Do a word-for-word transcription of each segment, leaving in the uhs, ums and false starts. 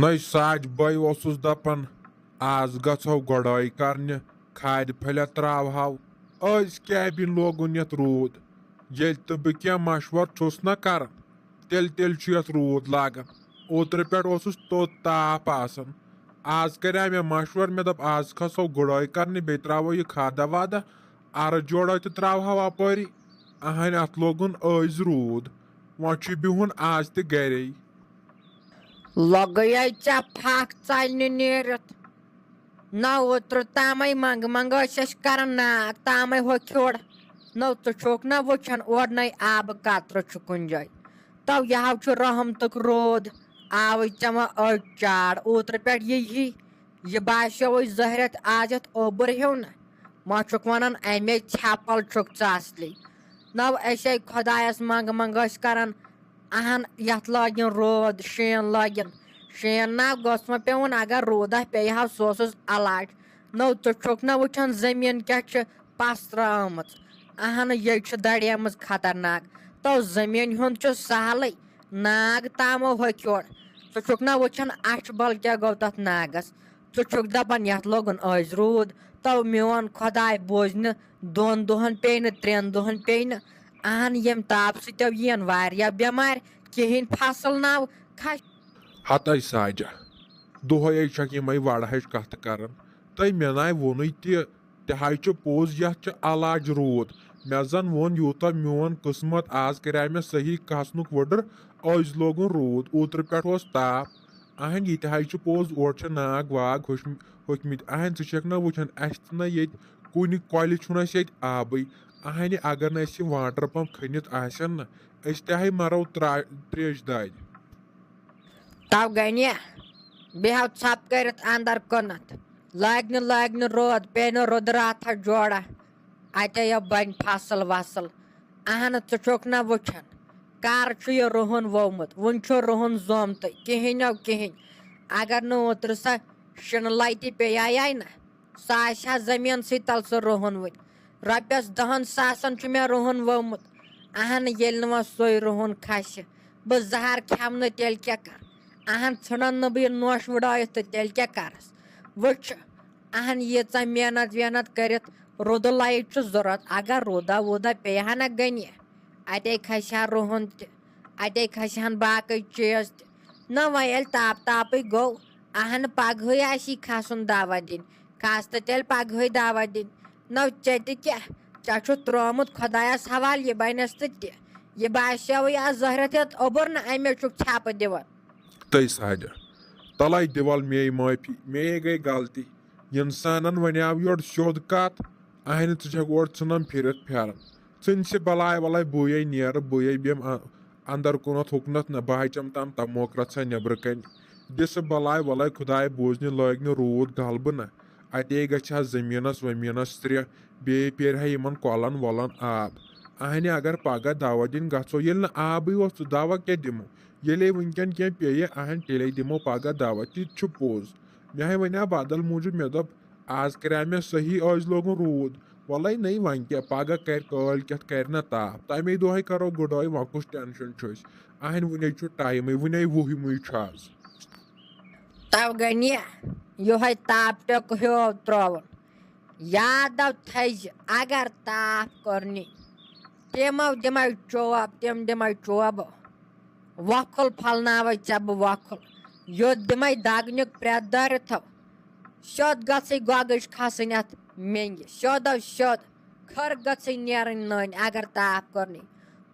نَے ساج بٲے اوسُس دَپان، آز گژھو گۄڈٲے کرنہِ، کھادِ پھٔلۍ تراوہو۔ أزۍ کیبِن لوگُن یَتھ روٗد۔ ییٚلہِ تہٕ بہٕ کینٛہہ مشورٕ چھُس نہ کران، تیٚلہِ تیٚلہِ چھُ یَتھ روٗد لاگان۔ اوترٕ پٮ۪ٹھ اوسُس توٚت تاپھ آسان۔ آز کریٛاو مےٚ مشورٕ، مےٚ دوٚپ، آز کھسو گُڈٲے کرنہِ، بیٚیہِ ترٛاوو یہِ کھادہ وادہ، اَرٕ جوڑا تہِ ترٛاوہو اَپٲری۔ اَہَنۍ، اَتھ لوگُن أزۍ روٗد، وۄنۍ چھُ بِہُن آز تہِ گرے۔ لۄگے ژےٚ پھکھ ژلنہِ نیٖرِتھ۔ نہ اوترٕ تامے منٛگہٕ منٛگہٕ ٲسۍ أسۍ کران ناگ تامے ہوٚکھِ ہیوٚر۔ نہ ژٕ چھُکھ نہ وٕچھان اورنَے آبہٕ قطرٕ چھُ کُنہِ جایہِ۔ تو یہِ ہاو چھُ رحمتُک روٗد، آوٕے ژےٚ وۄنۍ أڑۍ چاڑ اوترٕ پٮ۪ٹھ یہِ ہی۔ یہِ باسیووُے زہرٮ۪تھ آز یَتھ اوٚبُر ہیوٚو نہ۔ وۄنۍ چھُکھ وَنان اَمے ژھٮ۪پَل چھُکھ ژٕ اَصلی۔ نہ أسے خۄدایَس منٛگہٕ منٛگہٕ ٲسۍ کران اہن، یتھ لٲگِن روٗد، شیٖن لٲگِن۔ شیٖن نا گوٚژھ وۄنۍ پیوٚن، اگر روٗدا پیٚیہِ ہا، سُہ اوسُس علاج۔ نو، ژٕ چھُکھ نا وٕچھان زٔمیٖن کیٛاہ چھِ پسترٲومٕژ؟ اہن، یہِ چھِ دڑیمٕژ خطرناک۔ تو زٔمیٖن ہُنٛد چھُ سہلٕے، ناگ تامو ہوٚکھِ یورٕ۔ ژٕ چھُکھ نا وٕچھان اچھِ بل کیٛاہ گوٚو تتھ ناگس؟ ژٕ چھُکھ دپان یتھ لوگُن أزۍ روٗد، تو میون خۄداے بوزِ نہٕ، دۄن دۄہن پیٚیہِ نہٕ، ترٛٮ۪ن دۄہن پیٚیہِ نہٕ۔ اہن، ییٚمہِ تاپہٕ سۭتۍ یِن واریاہ بٮ۪مارِ، کِہیٖنۍ فصل ناو کھسہِ۔ ہتَے ساجہ، دۄہے چھکھ یِمے وڑہٕچ کتھٕ کران۔ تہٕ مےٚ ناے ووٚنُے تہِ، تہِ حظ چھُ پوٚز، یتھ چھُ علاج روٗد۔ مےٚ زن ووٚن یوٗتاہ میون قٕسمت، آز کریٛاو مےٚ صحیح کھسنُک وٕڈٕر، أزۍ لوگُن روٗد، اوترٕ پٮ۪ٹھ اوس تاپھ۔ اہن، یہِ تہِ حظ چھُ پوٚز، اورٕ چھِ ناگ واگ ہوٚچھ-، ہوٚکھمٕتۍ۔ اہن، ژٕ چھکھ نہ وٕچھان، اسہِ تہِ نہ ییٚتہِ کُنہِ کۄلہِ چھُنہٕ اَسہِ ییٚتہِ آبٕے۔ اہنہِ، اگر نہٕ اَسہِ یہِ واٹر پمپ کھٔنِتھ آسن نہ، أسۍ تہِ ہے مرو ترا-، تریش دادِ۔ تو گنیہ، بیہو ژھپ کٔرِتھ اندر کُنتھ۔ لٲگۍ نہٕ، لٲگۍ نہٕ رود، پیٚیہِ نہٕ رُدٕ راتھا جوڑا۔ اتے یو بنہِ فصل وصل۔ اہن، ژٕ چھُکھ نہ وٕچھان، کر چھُ یہِ رُہُن وومُت؟ وُنہِ چھُ رُہُن زومتُے، کِہیٖنۍ نو کِہیٖنۍ۔ اگر نہٕ اوترٕ سۄ شِنہٕ لٹہِ پیٚیایے نہ، سُہ آسہِ ہا زٔمیٖنسٕے تل سُہ رُہُن وُنہِ۔ رۄپیس دہن ساسن چھُ مےٚ رُہُن وومُت۔ اہن، ییٚلہِ نہٕ وۄنۍ سُے رُہُن کھسہِ، بہٕ زہر کھٮ۪مہٕ نہٕ، تیٚلہِ کیٛاہ کرٕ؟ اہن، ژھٕنن نہٕ بہٕ یہِ نوش وُڈٲیِتھ تہٕ تیٚلہِ کیٛاہ کرس؟ وٕچھ، اہن، ییٖژاہ محنت وحنت کٔرِتھ رُدٕ لایِٹ چھُ ضوٚرتھ، اگر روٗدا ووٗدا پیٚیہِ ہا نہ گنہِ، اتے کھسہِ ہا رُہُن تہِ، اتے کھسہِ ہن باقٕے چیٖز تہِ۔ نہ، وۄنۍ ییٚلہِ تاپہٕ تاپٕے گوٚو، اہن، پگہٕے آسی کھسُن دعوت دِنۍ، کھس تہٕ تیٚلہِ پگہٕے دعوت دِنۍ۔ نہ، ژےٚ تہِ کیٛاہ، ژےٚ چھُتھ ترٛوومُت خۄدایس حوالہٕ یہِ بنٮ۪س تہٕ تہِ۔ یہِ باسیوٕے از زہرت یتھ اوٚبُر نہ، امے چھُکھ ژھٮ۪پہٕ دِوان۔ تٔے سادِ، تلے دِوَل مے معٲفی، مے گٔے غلطی۔ انسانن ونیاو یورٕ سیوٚد کتھ، اہنہِ ژٕ چھکھ اورٕ ژھٕنان پھِرِتھ پھیران۔ ژھٕنۍ سہِ بلاے ولاے، بٕے نیرٕ، بٕے بیٚہمہٕ ا-، اندر کُنتھ ہُکنتھ نہ، بہٕ ہا چم تام تموک رژھا نیبرٕ کنہِ۔ دِ سُہ بلاے ولاے، خداے بوزنہِ لٲگۍ نہٕ روٗد غلبہٕ نہ۔ اتے گژھِ ہا زٔمیٖنس ومیٖنس ترٛےٚ، بیٚیہِ پیرِ ہا یِمن کۄلن وۄلن آب۔ اہنہِ اگر پگاہ دوا دِنۍ گژھو، ییٚلہِ نہٕ آبٕے اوس تہٕ دوا کیٛاہ دِمو؟ ییٚلے وٕنکٮ۪ن کینٛہہ پیٚیہِ، اہن تیٚلے دِمو پگاہ دوا، تہِ تہِ چھُ پوٚز۔ مےٚ ہے ونیٛاو بدل موٗجوٗب، مےٚ دوٚپ، آز کریٛاو مےٚ صحیح، أزۍ لوگُن روٗد۔ وَلَے نٔے، وۄنۍ کیٛاہ، پگاہ کرِ، کٲلۍ کٮ۪تھ کرِ نہ تاپھ، تَمے دۄہَے کرو گُڈٲے، وۄنۍ کُس ٹینشن چھُ اَسہِ؟ اہنہِ وُنے چھُ ٹایمٕے، وُنے وُہِمٕے چھُ آز۔ تو گٔے نہ یِہوٚے تاپہٕ ٹیوٚک ہیوٗ ترٛووُن۔ یاد تھٲیزِ، اگر تاپھ کوٚرنٕے، تِمو دِمے چوب، تِم دِمے چوبہٕ۔ وۄکھُل پھۄلناوے ژےٚ بہٕ وۄکھُل، یوٚت دِمے دگنیُک پرٛٮ۪تھ دٲرِتھو۔ سیوٚد گٔژھٕے گۄگٕج کھسٕنۍ اَتھ مٮ۪نٛگہِ، سیوٚد ہو سیوٚد۔ کھٔر گٔژھٕے نیرٕنۍ نٔنۍ، اگر تاپھ کوٚرنٕے۔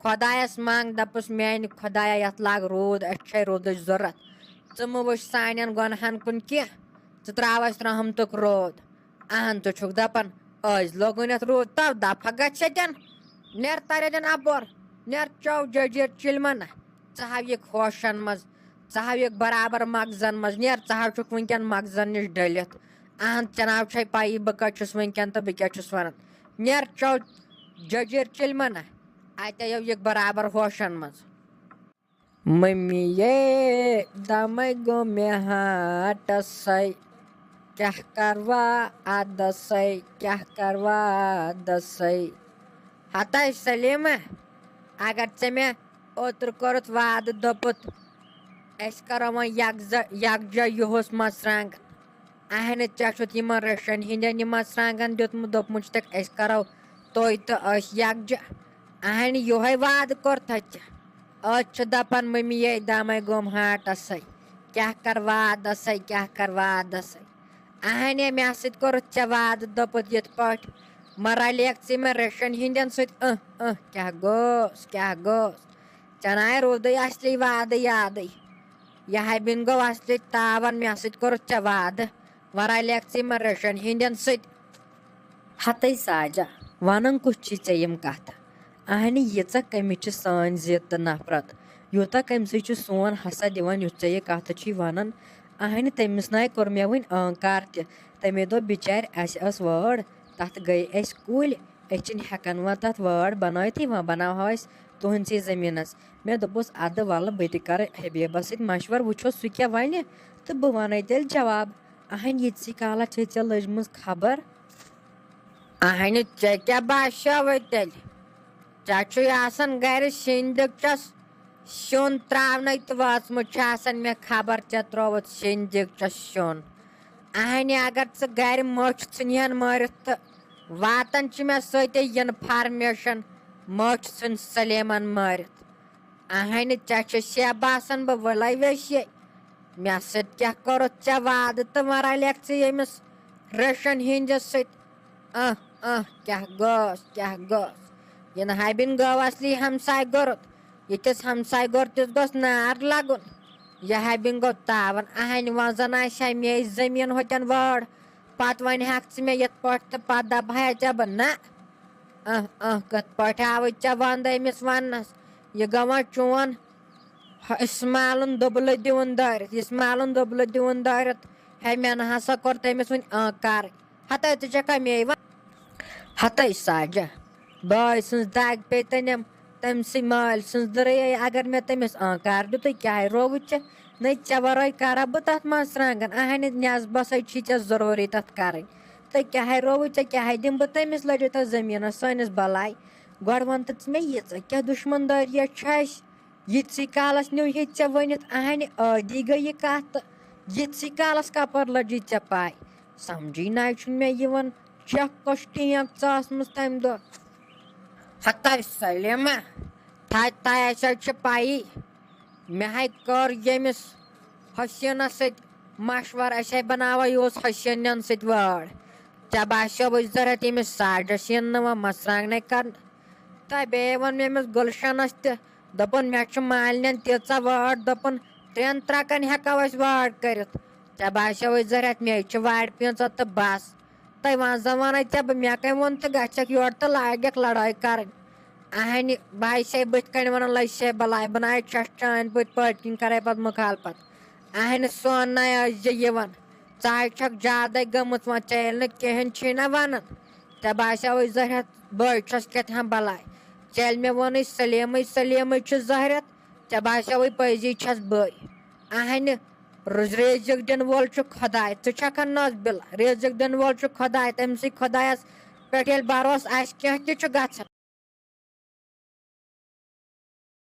خۄدایَس منٛگ، دَپُس، میٛانہِ خۄدایا، یَتھ لاگ روٗد، اَسہِ چھے روٗدٕچ ضوٚرَتھ۔ ژٕ مہٕ وٕچھ سانٮ۪ن گۄنہَن کُن کینٛہہ، ژٕ ترٛاو اَسہِ رحمتُک روٗد۔ اہن، ژٕ چھُکھ دَپان، أزۍ لوگُن یَتھ روٗد، تَو دَپھا گژھِ ییٚتٮ۪ن۔ نیر تَر ییٚتٮ۪ن اَپور، نیر چاو جٔجیٖر چِلمَنہ۔ ژٕ ہاو یہِ ہوشَن منٛز، ژٕ ہاو یہِ برابر مغزن منٛز، نیر، ژٕ ہاو چھُکھ وٕنکٮ۪ن مغزن نِش ڈٔلِتھ۔ اہن، ژےٚ ناو چھے پَیی بہٕ کَتہِ چھُس وٕنکٮ۪ن تہٕ بہٕ کیٛاہ چھُس وَنان۔ نیر چاو جٔجیٖر چِلمَنہ، اَتہِ یو یہِ برابر ہوشَن منٛز۔ مٔمی یے، دمے گوٚو مےٚ ہاٹسے، کیٛاہ کروا ادسے، کیٛاہ کروا ادسے۔ ہتے سلیمہ، اگر ژےٚ مےٚ اوترٕ کوٚرُتھ وعدٕ، دوٚپُتھ، أسۍ کَرو وۄنۍ یَکجا یَکجا یُہُس مَرژٕوانٛگَن۔ اَہَنہِ، ژےٚ چھُتھ یِمَن ریشَن ہِنٛدٮ۪ن یہِ مَرژٕوانٛگَن دیُتمُت، دوٚپمُت چھُتَکھ أسۍ کَرو تُہۍ تہٕ أسۍ یَکجا۔ اَہَنہِ، یِہوٚے وعدٕ کوٚرتھا ژےٚ؟ أتۍ چھِ دَپان مٔمی یے دامَے گوٚم ہاٹَسٕے، کیٛاہ کَر وعدَسٕے، کیٛاہ کَر وعدَسٕے۔ اَہَنہِ، مےٚ سۭتۍ کوٚرُتھ ژےٚ وعدٕ، دوٚپُتھ یِتھ پٲٹھۍ مہ رَلیکھ ژٕ یِمَن ریشَن ہِنٛدٮ۪ن سۭتۍ۔ اۭں، اۭں، کیٛاہ گوٚژھ، کیٛاہ گوٚژھ؟ ژےٚ نَے روٗدُے اَصلی وعدٕ یادٕے۔ یہِ ہَے بِن گوٚو اَصلی تاوَن، مےٚ سۭتۍ کوٚرُتھ ژےٚ وعدٕ، وَرٲے لیکھ ژٕ یِمَن ریشَن ہِنٛدٮ۪ن سۭتۍ۔ ہَتَے ساجا، وَنان کُس چھی ژےٚ یِم کَتھٕ؟ اَہنہِ، ییٖژاہ کٔمِس چھِ سٲنۍ ضِد تہٕ نفرت، یوٗتاہ کٔمۍ سۭتۍ چھُ سون حسد دِوان، یُتھ ژےٚ یہِ کَتھٕ چھی وَنان؟ اَہنہِ، تٔمِس نَے کوٚر مےٚ وٕنۍ آنکار تہِ۔ تٔمۍ دوٚپ، بِچارِ، اَسہِ ٲس وٲر، تَتھ گٔے اَسہِ کُلۍ، أسۍ چھِنہٕ ہٮ۪کان وۄنۍ تَتھ وٲر بَنٲوتھٕے، وۄنۍ بَناوہاو أسۍ تُہٕنٛدسٕے زٔمیٖنَس۔ مےٚ دوٚپُس، اَدٕ وَلہٕ، بہٕ تہِ کَرٕ حبیبَس سۭتۍ مَشوَرٕ، وٕچھو سُہ کیٛاہ وَنہِ، تہٕ بہٕ وَنَے تیٚلہِ جواب۔ اَہنہِ، ییٖتسٕے کالَس چھے ژےٚ لٔجمٕژ خبر۔ اَہنہِ، ژےٚ کیٛاہ باسیووُے تیٚلہِ؟ ژےٚ چھُے آسان گَرِ سِنۍ دیٖگچَس سیُن ترٛاونَے تہٕ وٲژمٕژ چھِ آسان مےٚ خبر، ژےٚ ترٛووُتھ سِنۍ دیٖگچَس سیُن۔ اَہنہِ، اگر ژٕ گَرِ مٔچھ ژھٕنِہَن مٲرِتھ تہٕ واتان چھِ مےٚ سۭتے اِنفارمیشَن مٔچھ ژھٕنۍ سلیمَن مٲرِتھ۔ اَہنہِ، ژےٚ چھےٚ سیٚہ باسان بہٕ وٕلے ویسے۔ مےٚ سۭتۍ کیٛاہ کوٚرُتھ ژےٚ وعدٕ تہٕ وۄنۍ رَلیکھ ژٕ ییٚمِس ریشَن ہِنٛدِس سۭتۍ؟ اہ، اہ، کیٛاہ گوٚژھ، کیٛاہ گوٚژھ؟ یہِ نہٕ ہَے بِن گوٚو اَصلی ہمساے گوٚرُت۔ یِتھِس ہمساے گوٚرتِس گوٚژھ نار لَگُن۔ یہِ ہَے بِن گوٚو تاوَن۔ اَہنہِ، وۄنۍ زَن آسہِ ہا مے زٔمیٖن ہوٚتٮ۪ن وٲر، پَتہٕ وَنہِ ہاکھ ژٕ مےٚ یِتھ پٲٹھۍ تہٕ پَتہٕ دَپہٕ ہا ژےٚ بہٕ نہ۔ اہ، اہ، کِتھ پٲٹھۍ آوُے ژےٚ وَندٕ أمِس وَننَس؟ یہِ گوٚو وۄنۍ چون ہُہ اِسمالُن دوٚبلہٕ دیُن دٲرِتھ، اِسمالُن دوٚبلہٕ دیُن دٲرِتھ۔ ہے، مےٚ نہ ہسا کوٚر تٔمِس وٕنہِ آنکارٕے۔ ہَتَے تہٕ ژےٚ کَمے وَ-، ہَتَے ساجہ۔ بٲے سٕنٛز دَگ پیٚیہِ تٔمۍ، تٔمۍ سٕے مٲلۍ سٕنٛز دٕرٕے۔ اگر مےٚ تٔمِس آنکار دیُتُے، کیٛاہ رووُے ژےٚ؟ نَے ژےٚ وَرٲے کَرا بہٕ تَتھ مَرژٕوانٛگَن؟ اَہَنہِ، نٮ۪صبَسٕے چھی ژےٚ ضروٗری تَتھ کَرٕنۍ۔ تہٕ کیٛاہ رووُے ژےٚ؟ کیٛاہ دِمہٕ بہٕ تٔمِس لٔجِو تَتھ زٔمیٖنَس سٲنِس بَلاے؟ گۄڈٕ وَن تہٕ ژٕ مےٚ، ییٖژاہ کیٛاہ دُشمَن دٲریا چھِ اَسہِ؟ یِتھسٕے کالَس نیوٗ ییٚتہِ ژےٚ ؤنِتھ، اَہَنہِ عٲدی گٔے یہِ کَتھ تہٕ یِتھسٕے کالَس کَپٲرۍ لٔجی ژےٚ پَے؟ سَمجھی نَے چھُنہٕ مےٚ یِوان، چھَکھ کۄس ٹینٛگ ژاسمٕژ تَمہِ دۄہ؟ ہَتَے سلیمہ، تَے تَے ہسا چھِ پَیی۔ مےٚ ہَے کٔر ییٚمِس حسیٖنَس سۭتۍ مَشوَرٕ، أسۍ ہَے بَناوو یہِ اوس حسیٖنَن سۭتۍ وٲر۔ ژےٚ باسیووُے ضوٚرَتھ ییٚمِس ساجَس یِن نہٕ وۄنۍ مَرژٕوانٛگنَے کَرنہٕ؟ تہٕ بیٚیہِ ووٚن مےٚ أمِس گُلشَنَس تہِ، دوٚپُن، مےٚ چھُ مالِنٮ۪ن تیٖژاہ وٲر، دوٚپُن، ترٛٮ۪ن ترٛکَن ہٮ۪کو أسۍ وٲر کٔرِتھ۔ ژےٚ باسیووُے ضوٚرَتھ مے چھِ وارِ پینٛژاہ تہٕ بَس۔ تہٕ وۄنۍ زَن وَنَے ژےٚ بہٕ، مےٚ کَمہِ ووٚن تہٕ گژھکھ یورٕ تہٕ لاگَکھ لڑٲے کَرٕنۍ۔ اَہنہِ، بہٕ ہَے چھَسے بٕتھِ کَنۍ وَنان، لٔج سے بَلاے، بہٕ نَے چھَس چانہِ پٲٹھۍ پٲٹھۍ کِنۍ کَرَے پَتہٕ مُخالفت۔ اَہنہِ، سون نَے ٲسۍ زِ یِوان۔ ژٕ ہَے چھَکھ زیادَے گٔمٕژ وۄنۍ، ژےٚ ییٚلہِ نہٕ کِہیٖنۍ چھی نہ وَنان۔ ژےٚ باسیووُے زہرٮ۪تھ بٔے چھَس کیٛاہ تام بَلاے۔ ژےٚ ییٚلہِ مےٚ ووٚنُے سلیمٕے، سلیمٕے چھُ زہرٮ۪تھ، ژےٚ باسیووُے پٔزی چھَس بٔے۔ اَہنہِ، رُز-، رِزِق دِنہٕ وول چھُ خۄداے، ژٕ چھَکھ نَس بِل، رِزِق دِنہٕ وول چھُ خۄداے، تٔمۍ سٕے خۄدایَس پٮ۪ٹھ ییٚلہِ بَروسہٕ آسہِ، کینٛہہ تہِ چھُ گژھان۔